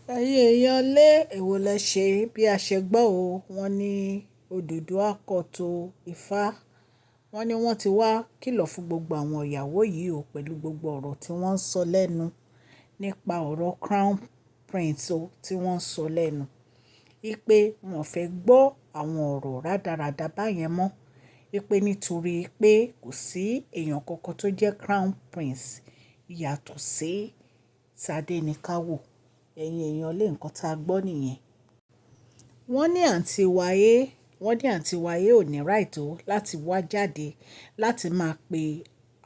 Ẹ̀yin èèyàn lé, èwo lẹ ṣe bí a ṣe gbọ́ o. Wọ́n ní Odùduwà court o, Ifá. Wọ́n ní wọ́n ti wá kìlọ̀ fún gbogbo àwọn ìyàwó yìí o pẹ̀lú gbogbo ọ̀rọ̀ tí wọ́n ń sọ lẹ́nu nípa ọ̀rọ̀ crown prince o tí wọ́n ń sọ lẹ́nu. Wípé wọ́n fẹ́ gbọ́ àwọn ọ̀rọ̀ rádaràda báyẹn mọ́. Wípé nítorí pé kò sí èèyàn kankan tó jẹ́ crown prince yàtọ̀ sí Tadenikawo. Ẹ̀yin èèyàn lé, nǹkan tá a gbọ́ nìyẹn. Wọ́n ní àǹtí wa A, wọ́n ní àǹtí wa A ò ní right o láti wá jáde láti máa pe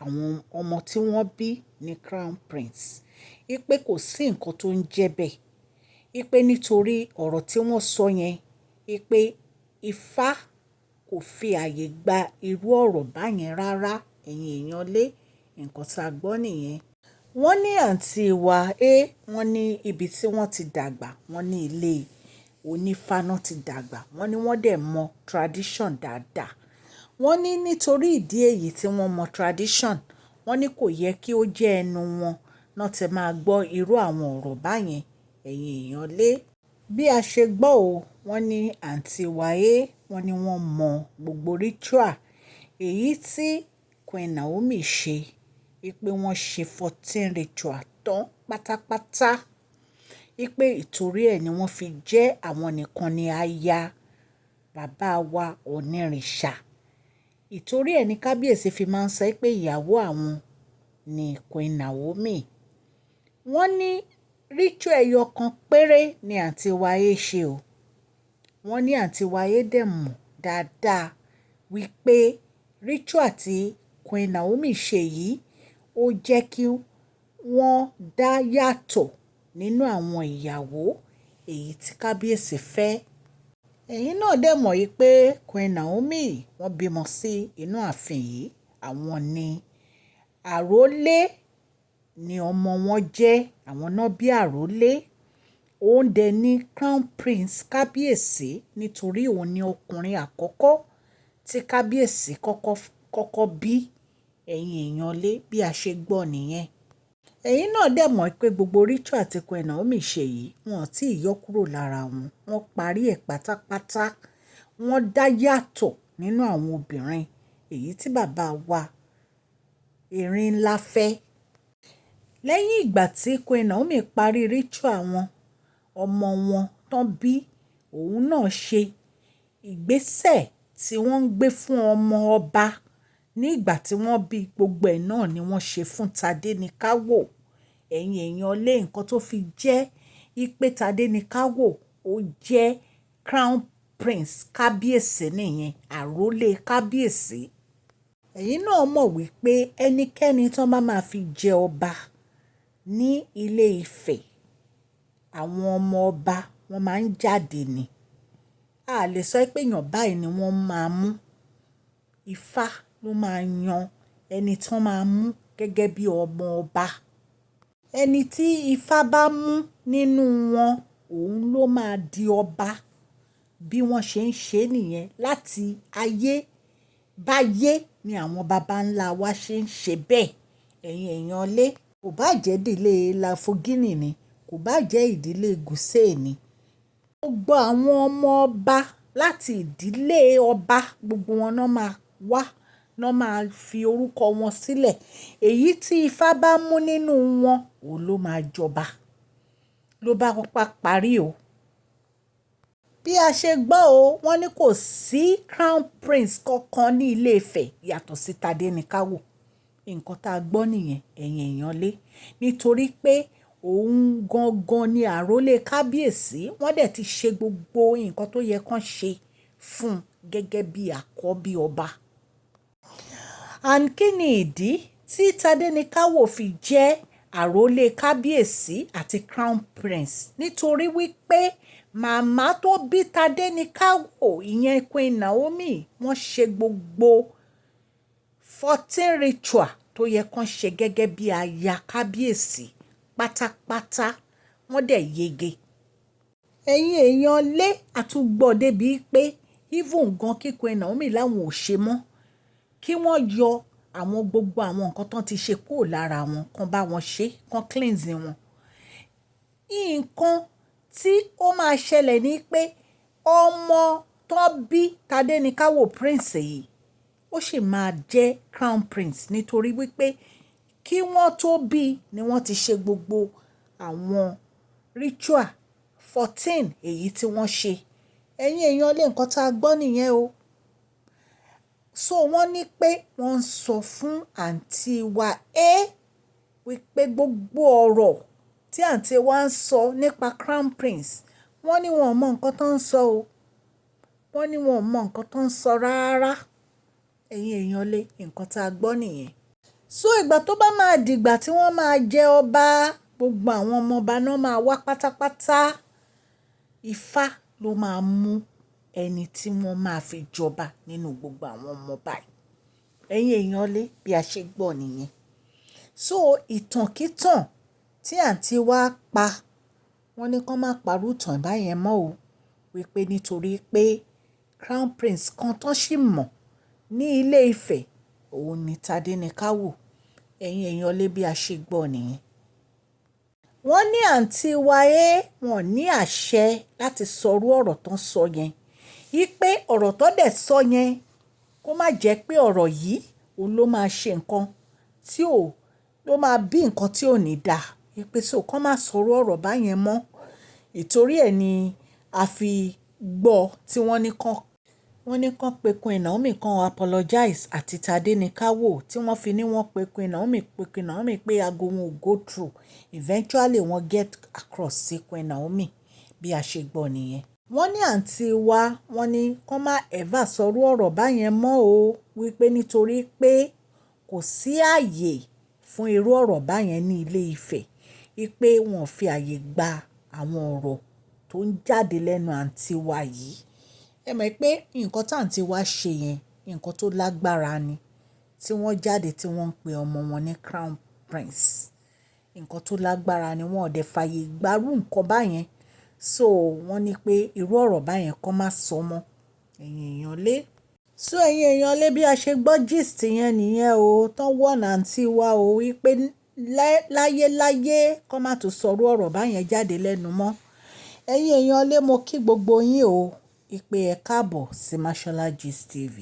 àwọn ọmọ tí wọ́n bí ní crown prince. Wípé kò sí nǹkan tó ń jẹ bẹ́ẹ̀. Wípé nítorí ọ̀rọ̀ tí wọ́n sọ yẹn, wípé Ifá kò fi ààyè gba irú ọ̀rọ̀ báyẹn rárá. Ẹ̀yin èèyàn lé, nǹkan tá a gbọ́ nìyẹn. Wọ́n ní àǹtí wa A, wọ́n ní ibi tí wọ́n ti dàgbà, wọ́n ní ilé onífá náà ti dàgbà. Wọ́n ní wọ́n dẹ̀ mọ tradition dáadáa. Wọ́n ní nítorí ìdí èyí tí wọ́n mọ tradition, wọ́n ní kò yẹ kí ó jẹ́ ẹnu wọn náà tí máa gbọ́ irú àwọn ọ̀rọ̀ báyẹn. Ẹ̀yin èèyàn lé, bí a ṣe gbọ́ o, wọ́n ní àǹtí wa A, wọ́n ní wọ́n mọ gbogbo ritual èyí tí Queen Naomi ṣe. Wípé wọ́n ṣe 14 ritual tán pátápátá. Wípé ìtorí ẹ ni wọ́n fi jẹ́ àwọn nìkan ni aya bàbá wa Ọọ̀nirìṣà. Ìtorí ẹ ni kábíyèsí fi máa ń sọ pé ìyàwó àwọn ni Queen Naomi. Wọ́n ní ritual ẹyọ kan péré ni àǹtí wa A ṣe o. Wọ́n ní àǹtí wa A dẹ̀ mọ̀ dáadáa wípé ritual tí Queen Naomi ṣe yìí ó jẹ́ kí wọ́n dá yàtọ̀ nínú àwọn ìyàwó èyí tí kábíyèsí fẹ́. Ẹ̀yin náà dẹ̀ mọ̀ wípé Queen Naomi, wọ́n bímọ sí inú ààfin yìí. Àwọn ní àrólé ni ọmọ wọn jẹ́. Àwọn náà bí àrólé. Òun dẹ̀ ní crown prince kábíyèsí nítorí òun ni ọkùnrin àkọ́kọ́ tí kábíyèsí kọ́kọ́ kọ́kọ́ bí. Ẹ̀yin èèyàn lé, bí a ṣe gbọ́ nìyẹn. Ẹ̀yin náà dẹ̀ mọ̀ pé gbogbo ritual tí Queen Naomi ṣe yìí, wọ́n ò tí ì yọ kúrò lára wọn. Wọ́n parí ẹ̀ pátápátá. Wọ́n dá yàtọ̀ nínú àwọn obìnrin èyí tí bàbá wa erin ńlá fẹ́. Lẹ́yìn ìgbà tí Queen Naomi parí ritual wọn, ọmọ wọn tán bí, òun náà ṣe ìgbésẹ̀ tí wọ́n ń gbé fún ọmọ ọba ní ìgbà tí wọ́n bí, gbogbo ẹ̀ náà ni wọ́n ṣe fún Tadenikawo. Ẹ̀yin èèyàn lé, nǹkan tó fi jẹ́ wípé Tadenikawo ó jẹ́ crown prince kábíyèsí nìyẹn, àrólé kábíyèsí. Ẹ̀yin náà mọ̀ wípé ẹnikẹ́ni tó bá máa fi jẹ ọba ní ilé Ifẹ̀, àwọn ọmọ ọba wọ́n máa ń jáde ni. A lè sọ pé èèyàn báyìí ni wọ́n máa mú. Ifá ló máa yan ẹni tí wọ́n máa mú gẹ́gẹ́ bí ọmọ ọba. Ẹni tí Ifá bá mú nínú wọn, òun ló máa di ọba. Bí wọ́n ṣe ń ṣe nìyẹn láti ayé báyé ni àwọn baba ńlá wa ṣe ń ṣe bẹ́ẹ̀. Ẹ̀yin èèyàn lé, kò bá jẹ́ ìdílé Láfọ̀gìnì ni, kò bá jẹ́ ìdílé Gùsẹ̀ ni. Gbogbo àwọn ọmọ ọba láti ìdílé ọba, gbogbo wọn náà máa wá, náà máa fi orúkọ wọn sílẹ̀. Èyí tí Ifá bá mú nínú wọn, òun ló máa jọba. Ló bá parí o. Bí a ṣe gbọ́ o, wọ́n ní kò sí crown prince kankan ní ilé Ifẹ̀ yàtọ̀ sí Tadenikawo. Nǹkan tá a gbọ́ nìyẹn, ẹ̀yin èèyàn lé. Nítorí pé òun gangan ni àrólé kábíyèsí. Wọ́n dẹ̀ ti ṣe gbogbo nǹkan tó yẹ kó ṣe fún un gẹ́gẹ́ bí àkọ́bí ọba. And kí ni ìdí tí Tadenikawo fi jẹ́ àrólé kábíyèsí àti crown prince? Nítorí wípé màmá tó bí Tadenikawo, ìyẹn Queen Naomi, wọ́n ṣe gbogbo 14 ritual tó yẹ kó ṣe gẹ́gẹ́ bí aya kábíyèsí pátápátá. Wọ́n dẹ̀ yege. Ẹ̀yin èèyàn lé, àtúgbọ̀ débi pé even gan kí Queen Naomi láwọn ò ṣe mọ́, kí wọ́n yọ àwọn gbogbo àwọn nǹkan tó ti ṣe kúrò lára wọn, kán bá wọn ṣe, kán cleanse wọn. Nǹkan tí ó máa ṣẹlẹ̀ ni pé ọmọ tó bí Tadéníkàwò prince yìí, ó sì máa jẹ́ crown prince, nítorí wípé kí wọ́n tó bí ni wọ́n ti ṣe gbogbo àwọn ritual 14 èyí tí wọ́n ṣe. Ẹ̀yin èèyàn lé, nǹkan tá a gbọ́ nìyẹn o. So wọ́n ní pé wọ́n ń sọ fún àǹtí wa wípé gbogbo ọ̀rọ̀ tí àǹtí wa ń sọ nípa crown prince, wọ́n ní wọn ò mọ nǹkan tó ń sọ o. Wọ́n ní wọn ò mọ nǹkan tó ń sọ rárá. Ẹ̀yin èèyàn lé, nǹkan tá a gbọ́ nìyẹn. So ìgbà tó bá máa dìgbà tí wọ́n máa jẹ ọba, gbogbo àwọn ọmọ ọba náà máa wá pátápátá. Ifá ló máa mú ẹni tí wọ́n máa fi jọba nínú gbogbo àwọn ọmọ báyìí. Ẹ̀yin èèyàn lé, bí a ṣe gbọ́ nìyẹn. So ìtànkítàn tí àǹtí wa pa, wọ́n ní kó má parú ìtàn báyẹn mọ́ o. Wípé nítorí pé crown prince kan tó sì mọ̀ ní ilé Ifẹ̀, òun ni Tadéníkàwò. Ẹ̀yin èèyàn lé, bí a ṣe gbọ́ nìyẹn. Wọ́n ní àǹtí wa wọ́n ní àṣẹ láti sọrú ọ̀rọ̀ tó ń sọ yẹn. Wípé ọ̀rọ̀ tó dẹ̀ sọ yẹn, kó má jẹ́ pé ọ̀rọ̀ yìí òun ló máa ṣe nǹkan tí ò, ló máa bí nǹkan tí ò ní dà. Wípé so kó má sọrú ọ̀rọ̀ báyẹn mọ́. Ìtorí ẹ ni a fi gbọ́ tí wọ́n ní kó pe Queen Naomi kan apologize àti Tadéníkàwò, tí wọ́n fi ní wọ́n pe Queen Naomi, pe Queen Naomi pé ago wọn ò go through. Eventually wọ́n get across sí Queen Naomi, bí a ṣe gbọ́ nìyẹn. Wọ́n ní àǹtí wa, wọ́n ní kó má ever sọrú ọ̀rọ̀ báyẹn mọ́ o. Wípé nítorí pé kò sí ààyè fún irú ọ̀rọ̀ báyẹn ní ilé Ifẹ̀. Wípé wọ́n fi ààyè gba àwọn ọ̀rọ̀ tó ń jáde lẹ́nu àǹtí wa yìí. Ẹ mọ̀ pé nǹkan tí àǹtí wa ṣe yẹn, nǹkan tó lágbára ni. Tí wọ́n jáde tí wọ́n ń pe ọmọ wọn ní crown prince. Nǹkan tó lágbára ni, wọ́n ò dẹ̀ fààyè gbárù nǹkan báyẹn. So wọ́n ní pé irú ọ̀rọ̀ báyẹn kó má sọ mọ́. Ẹ̀yin èèyàn lé. So ẹ̀yin èèyàn lé, bí a ṣe gbọ́ gist yẹn nìyẹn o. Tán warn àǹtí wa o wípé láyé láyé kó má tún sọrú ọ̀rọ̀ báyẹn jáde lẹ́nu mọ́. Ẹ̀yin èèyàn lé, mo kí gbogbo yín o. Ìpè ẹ káàbọ̀ sí Mashola Gist TV.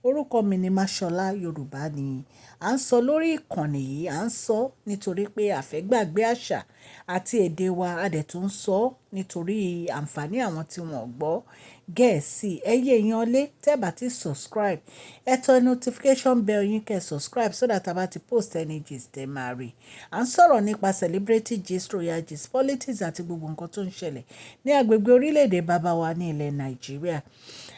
Orúkọ mi ni Mashola, Yorùbá ni à ń sọ lórí ìkànnì yìí. À ń sọ nítorí pé a fẹ́ gbàgbé àṣà àti èdè wa. A dẹ̀ tún ń sọ nítorí àǹfààní àwọn tí wọ́n ò gbọ́ Gẹ̀ẹ́sì. Ẹ̀yin èèyàn lé, tẹ́ bá ti subscribe, ẹ tẹ notification bell yín kẹ́ subscribe so that a bá ti post any gist, ẹ máa rí. À ń sọ̀rọ̀ nípa celebrity gist, royal gist, politics àti gbogbo nǹkan tó ń ṣẹlẹ̀ ní agbègbè orílẹ̀-èdè bàbá wa ní ilẹ̀ Nàìjíríà.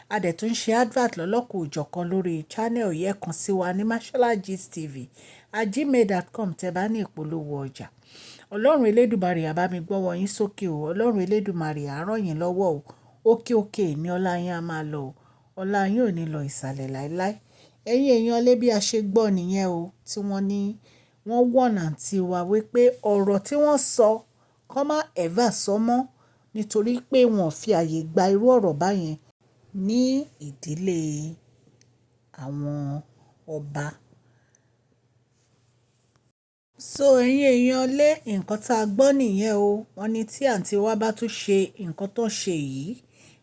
A dẹ̀ tún ṣe advert lọ́lọ́kan òjọ̀kan lórí channel yìí. Ẹ kàn sí wa ní masholagistTV@gmail.com tẹ́ bá ní ìpolówó ọjà. Ọlọ́run Elédùmarè á bá mi gbọ́wọ́ yín sókè o. Ọlọ́run Elédùmarè á ràn yín lọ́wọ́ o. Òkè òkè ní ọlá yín á máa lọ o. Ọlá yín ò ní lọ ìsàlẹ̀ láíláí. Ẹ̀yin èèyàn lé, bí a ṣe gbọ́ nìyẹn o, tí wọ́n ní wọ́n warn àǹtí wa wípé ọ̀rọ̀ tí wọ́n sọ, kó má ever sọ mọ́, nítorí pé wọ́n fi ààyè gba irú ọ̀rọ̀ báyẹn ní ìdílé àwọn ọba. So ẹ̀yin èèyàn lé, nǹkan tá a gbọ́ nìyẹn o. Wọ́n ní tí àǹtí wa bá tún ṣe nǹkan tó ṣe yìí,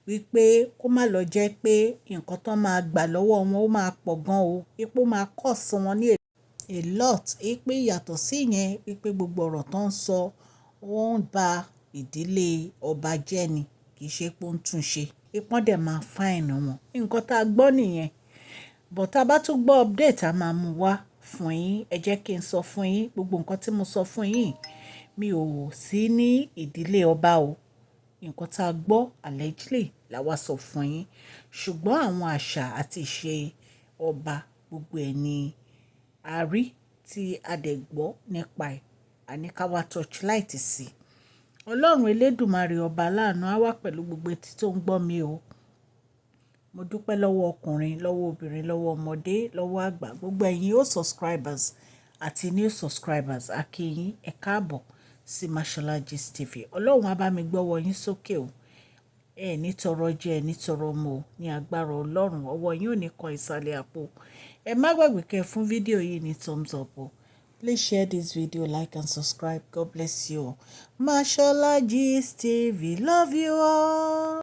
wípé kó má lọ jẹ́ pé nǹkan tó máa gbà lọ́wọ́ wọn ó máa pọ̀ gan o. Wípé ó máa cost wọn ní a lot. Wípé yàtọ̀ sí ìyẹn, wípé gbogbo ọ̀rọ̀ tó ń sọ, ó ń ba ìdílé ọba jẹ́ ni, kì í ṣe pé ó ń tún ṣe. Wípé wọ́n dẹ̀ máa fine wọn. Nǹkan tá a gbọ́ nìyẹn. But tá bá tún gbọ́ update, a máa mú wá fún yín. Ẹ jẹ́ kí n sọ fún yín, gbogbo nǹkan tí mo sọ fún yín, mi ò sí ní ìdílé ọba o. Nǹkan tá a gbọ́ allegedly la wá sọ fún yín. Ṣùgbọ́n àwọn àṣà àti ìṣe ọba gbogbo ẹ̀ ní a rí tí a dẹ̀ gbọ́ nípa ẹ̀. A ní ká wá torchlight sí. Ọlọ́run Elédùmarè ọba aláàánú á wà pẹ̀lú gbogbo etí tó ń gbọ́ mi o. Mo dúpẹ́ lọ́wọ́ ọkùnrin, lọ́wọ́ obìnrin, lọ́wọ́ ọmọdé, lọ́wọ́ àgbà, gbogbo ẹ̀yin old subscribers àti new subscribers. A kí yín, ẹ káàbọ̀ sí Mashola Gist TV. Ọlọ́run á bá mi gbọ́wọ́ yín sókè o. Ẹ ní tọrọ jẹ, ẹ ní tọrọ mu o. Ní agbára Ọlọ́run, ọwọ́ yín ò ní kan ìsàlẹ̀ àpò. Ẹ má gbàgbé kẹ́ fún fídíò yìí ní thumbs up o. Please share this video, like and subscribe. God bless you. Mashola Gist TV. Love you all.